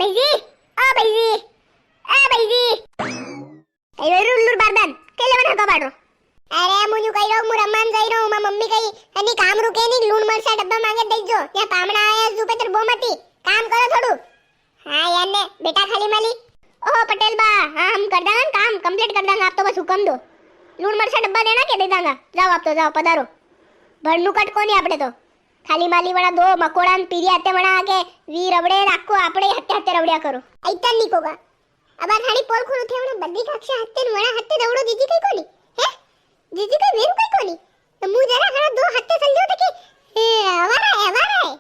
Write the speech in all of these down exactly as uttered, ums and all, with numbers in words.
भाईजी, ओ भाईजी, ओ भाईजी। कई रो लुर बारदान, के लेवन हका बाड़रो? अरे, मु न्यू कई रो, मु रमान जाई रो, मां मम्मी कई, अनी काम रुके नी, लूण मरचा डब्बा मांगे दे जो, या पामणा आया जू पे तेरे बोमती, काम करो थोड़ू। हाँ यार ने, बेटा खाली माली। ओहो पटेल बा, हाँ हम कर दांगा काम, complete कर दांगा, आप तो बस हुक्म दो। लूण मरचा डब्बा देना के दे दांगा, जाओ आप तो जाओ, पधारो। भरनू कट कोनी आपड़े तो। खाली माली वणा दो मकोड़ा न पीरी हत्ते वणा आगे वी रवड़े राखो, आपड़े हत्ते हत्ते रवड़िया करो। ऐतन नी कोगा। अबार थानी पोल खोलू थे वणा बद्री काक्षा हत्ते न वणा हत्ते रवड़ो जीजी कई कोनी। हैं? जीजी कई वेरू कई कोनी। तो मु जरा हरा दो हत्ते चल लियो तो के, ए, अवारा है, अवारा है।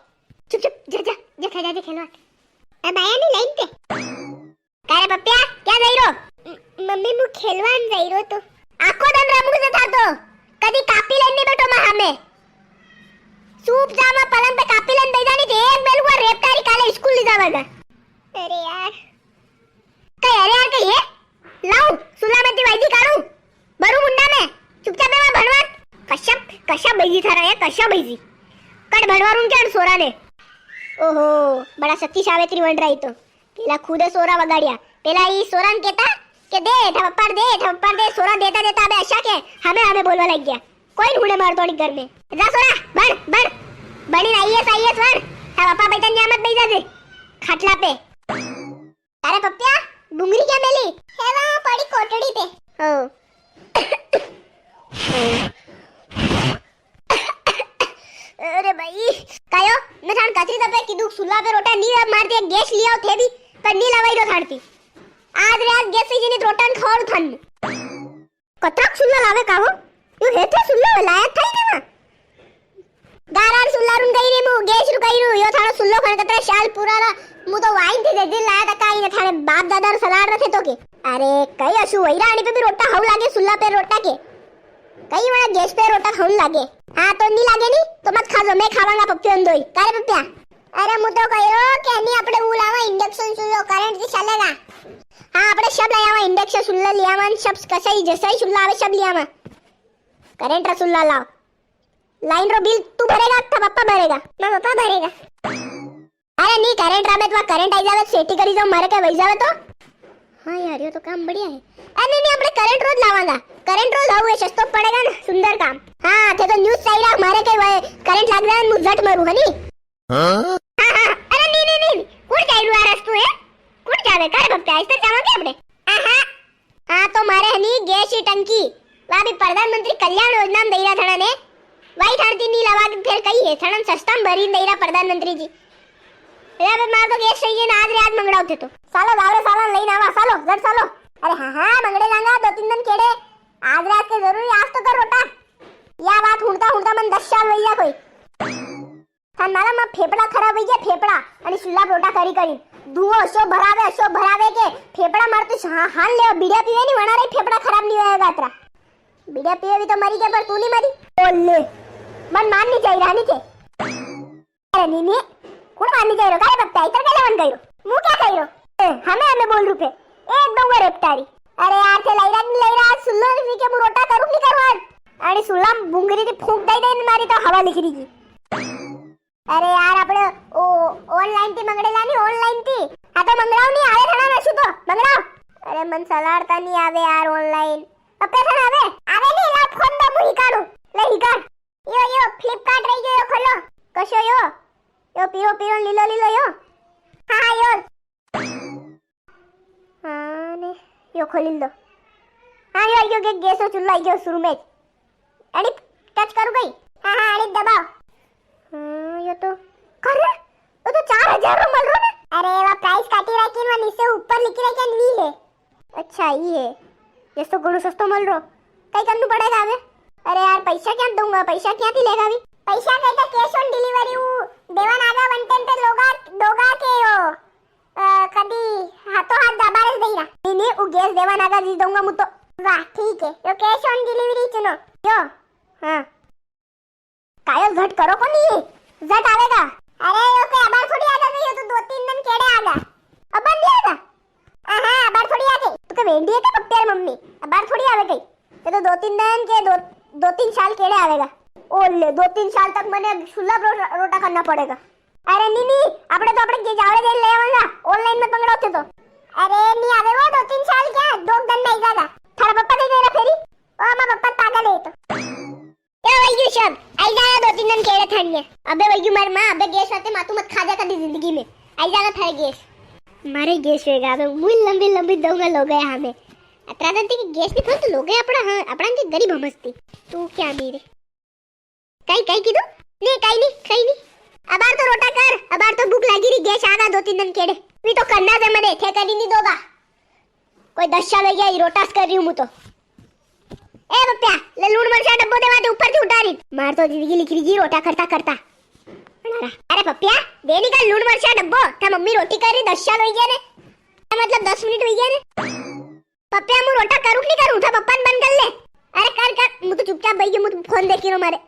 चुप, चुप, जा, जा, जा, खेला, जा, खेलवा। अब आया नी लाइन पे। का रे पप्पिया, क्या जाई रो? म-, मम्मी, मु खेलवान जाई रो तो। आखो दन रमू से था तो, कदी कापी लेने बैठो मां हमें। चुप जा, मां पलंग पे कापी लेने बैठा नी थे, एक बेल हुआ रेपटारी काले स्कूल नी जावेगा। अरे यार। कई अरे यार कई है? लाऊ, सुला मती वायदी काढू। बरू मुंडा में, चुपचाप है वहां भणवा। कश्यप, कश्यप भाई जी थारा है, कश्यप भाई जी। कट भणवा रूम के अन सोरा ने। ओहो, बड़ा सती सावित्री बन रही तो। पेला खुदे सोरा वगाड़िया। पेला ई सोरा ने केता के दे, था पप्पा दे, था पप्पा दे, सोरा देता देता अबे अशा के हमें, हमें बोलवा लग गया। कोई ढूंढे मार तो घर में। जा सोरा, बन, बन। बनी ना आईएएस, आईएएस बन। था पप्पा बैठा न्या मत बैठा दे। खटला पे। अरे पप्पिया, बुंगरी क्या मेली? है वहाँ पड़ी कोटड़ी पे। ओ। अरे भाई, कायो, मैं थान कतरी दफे कीधु सुल्ला पे रोटा नी मारती, गैस लियाओ थे भी, पर नी लवाई रो थान थी। आज रे आज गैस से जिनी रोटा न खवाड़ू थान। कतराक सुल्ला लावे का हो? यो हे थे सुल्लो लाया था ही नी वा। गारार सुल्ला रुन गई रे, मु गैस रु गई रु, यो थारो सुल्लो खन कतरा साल पुराना, मु तो वाइन थे दे दे लाया था काई ने थारे बाप दादा रे सलाह रखे तो के। अरे, कई असु वही रानी पे भी रोटा खाऊ लागे, सुल्ला पे रोटा के। कई वाला गैस पे रोटा खाऊ लागे। हाँ, तो नी लागे नी, तो मत खा जो, मैं खावांगा पप्पियों दोई। का रे पप्पिया? अरे, मु तो कह रो के नी, आपणे ऊ लावा इंडक्शन सुल्लो, करंट की चलेगा। हाँ, आपणे सब ले आवा इंडक्शन सुल्लो ले आवा, सब कसा ही जसा ही सुल्ला आवे, सब ले आवा। करंट रा सुल्ला लाओ। लाइन रो बिल तू भरेगा, था पापा भरेगा? मां पापा भरेगा। अरे नी, करंट रा में तो करंट आई जावे, सेटी करी जाओ, मारे के वही जावे तो। हाँ यार, यो तो काम बढ़िया है। अरे नी, नी, आपणे करंट रो ज लावांगा। करंट रो ज लाओ, ये सस्तो पड़ेगा ना, सुंदर काम। हाँ, थे तो न्यूज चाहिए, मारे के वही करंट लाग जावे, मु झट मरू, है नी? हाँ? हाँ, हाँ, अरे नी, नी, नी, कुड़ जाई रु आ रस्तु है? कुड़ जावे, कर भक्ता, इस तरह जावांगे आपणे। हाँ, हाँ। हाँ, तो मारे हनी गैस की टंकी, वा भी प्रधानमंत्री कल्याण योजना में दईरा थाना ने, वाई थान ती नी लवा के फेर कई है, थाना सस्ता में भरी दईरा प्रधानमंत्री जी। अरे अबे मार तो गैस चाहिए ना, आज रे आज मंगड़ाओ थे तो। सालो, जावरे साला, लई ना आवा, सालो, जट सालो। अरे हाँ, हाँ, मंगड़े लांगा, दो तीन दिन केड़े, आज रात के जरूरी, आज तो कर रोटा। या बात हुणता हुणता मन दस साल वई जा कोई। थान मालूम, मां फेफड़ा खराब हुई गया, फेफड़ा। अने सुल्ला पे रोटा करी करी। धुओं असो भरावे, असो भरावे के फेफड़ा मार तो हा-, हान ले, बीड़िया पीवे नी, वणा रे फेफड़ा खराब नी होएगा अतरा। बीड़िया पीवे भी तो मरी गया, पर तू नी मरी। बोल ले। मन माननी चाहिए, रानी के। अरे नी, नी। कुण माननी चाहिए? काय बकता है? इतर के लेवन कहिरो। मु क्या कहिरो? ए, हमें, हमें बोल रूपे। एक दो वो रेपटारी। अरे यार, थे लई रा नी लई रा, सुल्लो नी के मु रोटा करूँ नी करूँ आज। अरे सुल्ला बुंगरी की फूंक दई दे मारी तो हवा निकरी गी। अरे यार, आपणे ओ, online ती मंगड़ेला नी, online ती। हाँ तो मंगड़ाओ नी, आवे थाना नशु तो, मंगड़ाओ। अरे मन सलाड़ता नी आवे यार online। पप्पे थाना आवे? आवे नी, ला फोन दो, मु हिकाड़ू। ले हिकाड़। यो, यो, Flipkart रही गयो, यो खोलो। कशो यो? यो पीरो, पीरो, लीलो, लीलो यो। हाँ, हाँ, यो। हाँ ने, यो खोली लो। हाँ, यो, यो, गे-, गैस रो चूल्हो आई गयो शुरू में। अड़ी touch करूँ कई? हाँ, हाँ, अड़ी दबाओ। हाँ, यो तो, अरे, यो तो चार हजार रो मल रो ने। अरे, वा price काटी राखी, वा नीचे ऊपर लिखी राखी, वी है। अच्छा, ई है। ये तो घणो सस्तो मल रो। कई करनू पड़ेगा अबे? अरे यार, पैसा क्या दूंगा? पैसा क्या थी लेगा अभी? पैसा कई तो cash on delivery, वो देवन आगा one time पे लोगा, दोगा के यो। अ, कदी हाथों हाथ दबाड़े दे रहा। नी, नी, वो गैस देवा नागा जी दूंगा मु तो। वाह, ठीक है। यो cash on delivery चुनो। यो, हाँ। कायो झट करो कोनी, झट आवेगा। अरे, यो के अबार थोड़ी आ जावे, यो तो दो तीन दिन केड़े आगा। अबार नी आगा? हाँ, हाँ, अबार थोड़ी आ गई। तू के वेंडी है क्या पप्पी यार मम्मी? अबार थोड़ी आवे गई। ये तो दो तीन दिन के, दो, दो तीन साल केड़े आवेगा। ओ ले, दो तीन साल तक मने सुल्ला रो-, रोटा करना पड़ेगा। अरे नी, नी, आपणे तो आपणे के जावड़े दे ले आवांगा, online में तो अबे वही मारे माँ, अबे गैस आते मातू मत खा जा कदी जिंदगी में। आई जागा थारे गैस। मारे गैस होएगा, अबे मुई लंबी लंबी दऊंगा लोग है हमें। अतरा दिन तक गैस नहीं था तो लोग है अपना, हाँ, अपना के गरीब हमजती। तू क्या मेरे? कई, कई कीधु? नहीं, कई नहीं, कई नहीं। अबार तो रोटा कर, अबार तो भूख लागी री, गैस आगा दो तीन दिन केड़े। भी तो करना दे मने, थे करी नहीं दोगा। कोई दस साल हो गया, ये रोटास कर रही हूँ मु तो। ए पप्या, ले लूण मरचा डब्बो देवा दे ऊपर थी उतारी। मार तो जिंदगी लिख रही रोटा करता करता। अरे पप्या, दे निकाल लूण मरचा डब्बो। था मम्मी रोटी कर रही, दस साल हो गया ने। मतलब दस मिनट हो गया ने। पप्या, मु रोटा करूँ कि नहीं करूँ? था पप्पा ने बंद कर ले। अरे कर कर, मु तो चुपचाप बैठ गई, मु तो फोन देखी रो मारे।